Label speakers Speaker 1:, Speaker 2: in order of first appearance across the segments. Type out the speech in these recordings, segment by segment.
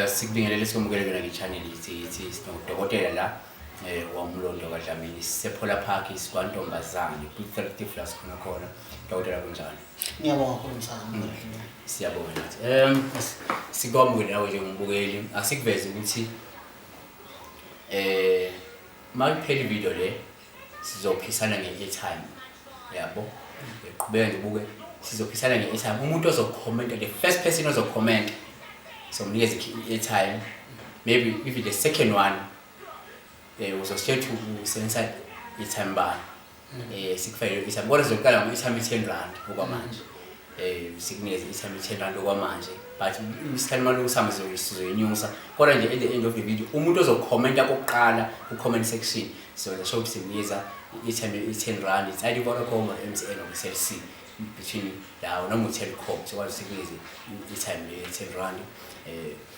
Speaker 1: Sikubingelele, sikwamukele kuyona nge-channel yithi sinodokotela la waMlondo kaDlamini, sisePhola Park, sikwantombazane kwi-thirty plus khona khona. Dokotela, kunjani?
Speaker 2: Ngiyabonga kakhulu, msakazi.
Speaker 1: Siyabonga nathi. Sikwamukele nawe njengombukeli. Asikuveze ukuthi makuphela ivideo le sizophisana nge-airtime, yabo. Qhubeka nje ubuke, sizophisana nge-airtime. Umuntu ozokhomenta, the first person ozokhomenta, somnikeza i-airtime. Maybe even the second one uzositshela ukuthi usebenzisa i-airtime bani, sikufakele i-airtime, kodwa sizoqala ngo-airtime i-R10 okwamanje. Sikunikeze i-airtime i-R10 okwamanje, but isikhathi maloku sihamba sizoyinyusa. Kodwa nje at the end of the video, umuntu ozokhomenta kokuqala ku-comment section, sizoyenza sure ukuthi simnikeza i-airtime i-R10. It's either Vodacom or MTN or Cell C, between lawo, noma u-Telkom. Sikwazi sikunikeze i-airtime le-R10.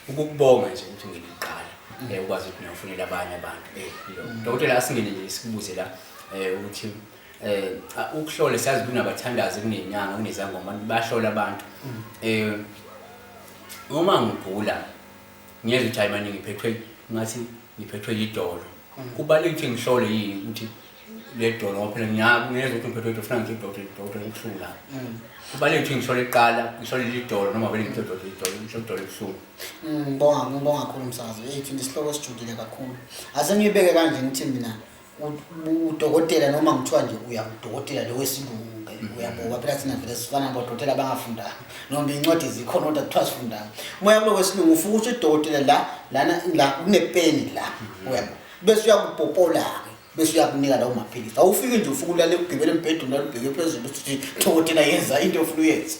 Speaker 1: Ukukubonga nje ukuthi ungene kuqala, ukwazi ukuthi nawufunela abanye abantu. Yilo dokotela, asingene nje sikubuze la ukuthi ukuhlola, siyazi kunabathandazi, kunenyanga, kunezangoma, abantu bayahlola abantu. Uma ngigula, ngiyezwa ukuthi hayi manje ngiphethwe, ngathi ngiphethwe yidolo, kubalulekile ukuthi ngihlole yini ukuthi le dolo, ngoba phela ngiyezwa ukuthi ngiphethwe idolo, funa ngithi udokotela, udokotela, kubuhlungu la, kubalulekile ukuthi ngihlole kuqala, ngihlole idolo, noma vele ngithi udokotela, idolo, ngihlole idolo ebuhlungu?
Speaker 2: Ngibonga kakhulu, msakazi. Ethu isihloko esijulile kakhulu. Ase ngiyibeke kanje, ngithi mina udokotela, noma ngithiwa nje uya kudokotela lo wesilungu ke, uyabuka phela thina vele sifana nabodokotela abangafundanga, noma iy'ncwadi zikhona kodwa kuthiwa sifundanga. Moya kulo wesilungu ufike ukuthi udokotela la lana la kunepeni la, uyabo, bese uyakupopola-ke, bese uyakunika lawo maphilisi. Awufiki nje ufike ulale, ugibele embhedeni, ulale ubheke phezulu, uthi, "Dokotela, yenza into ofuna uyenze."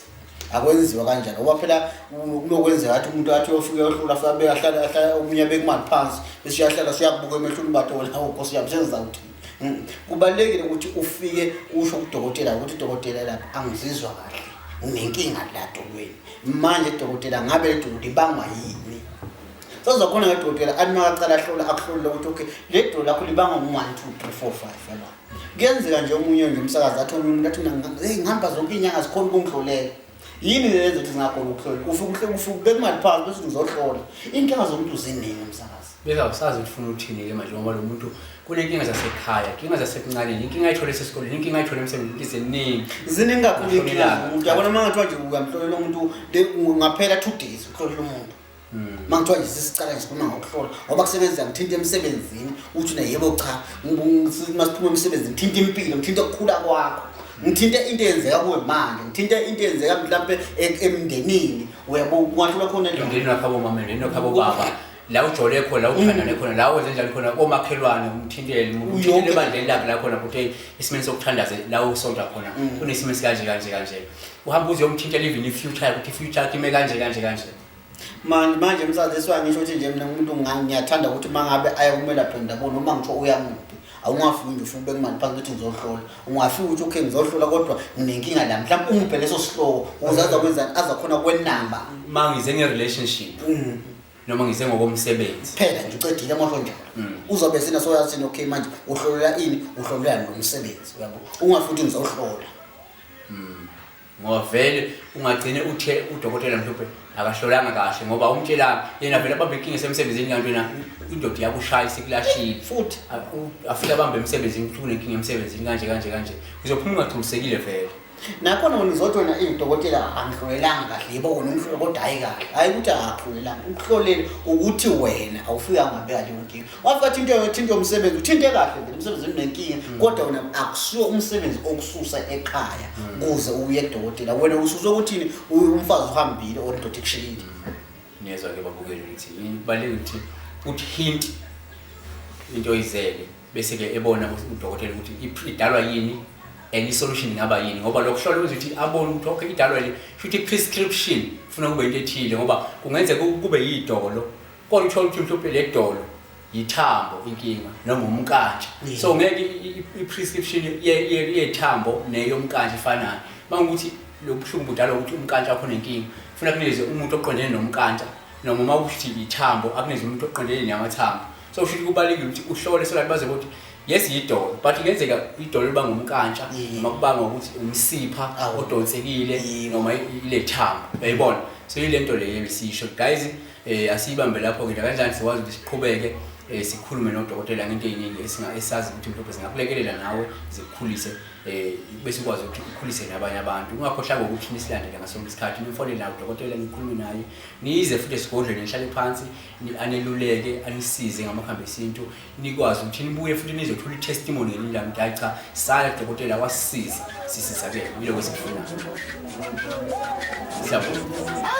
Speaker 2: Akwenziwa kanjalo, ngoba phela kunokwenzeka athi umuntu athi uyofika uyohlola, afike abeke, ahlale, ahlale, omunye abeke imali phansi, bese uyahlala, usuyakubuka emehlweni, ubathola, "Hawu Nkosi yami, sengizawuthini?" Kubalulekile ukuthi ufike usho kudokotela ukuthi, "Dokotela, lapha angizizwa kahle, nginenkinga la dolweni. Manje dokotela, ngabe le dolo libangwa yini?" Sezokhona ke dokotela athi makacala ahlola, akuhlolele ukuthi okay, le dolo lakho libangwa ngu-one, two, three, four, five, yabo. Kuyenzeka nje omunye nje umsakazi athi omunye umuntu athi, "Mina hey, ngihamba zonke iy'nyanga, zikhona ukungihlolela." Yini le yenza ukuthi zingakhona ukuhlola? Ufike uhle, ufike ubeka imali phansi, bese ngizohlola. Iy'nkinga zomuntu ziningi, umsakazi.
Speaker 1: Bese awusazi ukuthi ufuna uthini-ke manje, ngoba lo muntu kunenkinga zasekhaya, inkinga zasekuncaleni, inkinga ayithole esesikoleni, inkinga ayithole emsebenzini, ziningi.
Speaker 2: Ziningi kakhulu iy'nkinga zomuntu, uyabona. Uma ngathiwa nje uyamhlolela umuntu, ngaphela 2 days ukuhlolela umuntu. Uma ngithiwa nje sisicala nje sikhuluma ngokuhlola, ngoba kusebenza, ngithinta emsebenzini, uthi na yebo, cha, uma siphuma emsebenzini ngithinta impilo, ngithinta ukukhula kwakho, ngithinta into eyenzeka kuwe manje, ngithinta into eyenzeka mhlampe emndenini, uyabo, kungahlula khona la.
Speaker 1: Emndenini wakho, abomama, emndenini wakho, abobaba, la ujole khona, la uthandane khona, la wenze njani khona, komakhelwane, umthintele umuntu, umthintele ebandleni lakhe la khona, ukuthi hey, esimeni sokuthandaza la usonta khona kunesimo esikanje kanje kanje, uhamba uze uyomthintela even i-future yakhe, ukuthi i-future yakhe ime kanje kanje kanje.
Speaker 2: Manje msakazi, esiwa ngisho ukuthi nje mina umuntu ngiyathanda ukuthi uma ngabe aya kumelaphi wendabuko, noma ngisho uya kuphi, awungafiki nje ufike ubeke imali phansi ukuthi ngizohlola. Ungafika ukuthi okay, ngizohlola, kodwa nginenkinga la, mhlawumbe ungiphe leso sihloko ukuze azokwenzani, azakhona kwenamba.
Speaker 1: Uma ngize nge-relationship noma ngize ngokomsebenzi.
Speaker 2: Phela nje ucedile amahlo njalo, uzobe sina soyazi, okay, manje uhlolela ini, uhlolela lo msebenzi, uyabo. Ungafiki uthi ngizohlola.
Speaker 1: Ngoba vele ungagcine uthe udokotela mhlawumbe akahlolanga kahle, ngoba umtshelanga yena, vele abambe inkinga esemsebenzini, kanti wena indoda iyakushaya, isikulashile.
Speaker 2: Futhi.
Speaker 1: Afike abambe emsebenzini ukuthi kunenkinga emsebenzini kanje kanje kanje, uzophuma ungagculisekile vele.
Speaker 2: Nakhona wena uzothi wena udokotela angihlolelanga kahle. Yebo, wena umhlole, kodwa hhayi kahle, hhayi ukuthi akakuhlolelanga, ukuhlolele ukuthi wena awufika ungabeka leyo nkinga. Wafika thinto thinto umsebenzi, uthinte kahle vele emsebenzini unenkinga, kodwa wena akusiwo umsebenzi okususa ekhaya kuze uye kudokotela. Wena ususwe ukuthini? Umfazi uhambile or indoda ikushiyile.
Speaker 1: Niyezwa-ke babukeli ukuthi kubalulekile ukuthi uthi hint into oyizele, bese-ke ebona udokotela ukuthi idalwa yini and i-solution ingaba yini, ngoba lokuhlola kwenza ukuthi abone ukuthi okay, idalwa le, shuthi i-prescription funa kube into ethile, ngoba kungenzeka kube yidolo, kodwa uthole ukuthi mhlawumbe le dolo yithambo inkinga noma umnkantsha. So ngeke i-prescription yethambo neyomnkantsha ifanayo. Uma ukuthi lo buhlungu budalwa ukuthi umnkantsha wakho unenkinga, funa kunikeze umuntu oqondene nomnkantsha, noma uma ukuthi ithambo, akunikeze umuntu oqondene namathambo. So kusho ukuthi kubalulekile ukuthi uhlole so that baze ukuthi yes, yidolo, but kungenzeka idolo liba ngumnkantsha noma kubangwa ukuthi umsipha odonsekile noma ile thambo, uyayibona. So ile nto leyo esiyisho, guys. Asiyibambe lapho-ke nakanjani sikwazi ukuthi siqhubeke sikhulume nodokotela ngento ey'ningi esazi ukuthi mhlawumbe zingakulekelela nawe zikukhulise bese ukwazi ukuthi ukhulise nabanye abantu. Ungakhohlwa ukuthi nisilandele ngaso sonke isikhathi, nimfonele naye udokotela, nikhulume naye, nize futhi esigodlweni nihlale phansi aneluleke, anisize ngamakhambi esintu, nikwazi ukuthi nibuye futhi nizothola i-testimony ngelinye ilanga ukuthi hayi cha, saya kudokotela wasisiza, sisizakele. Yiloko esikufunayo. Siyabonga.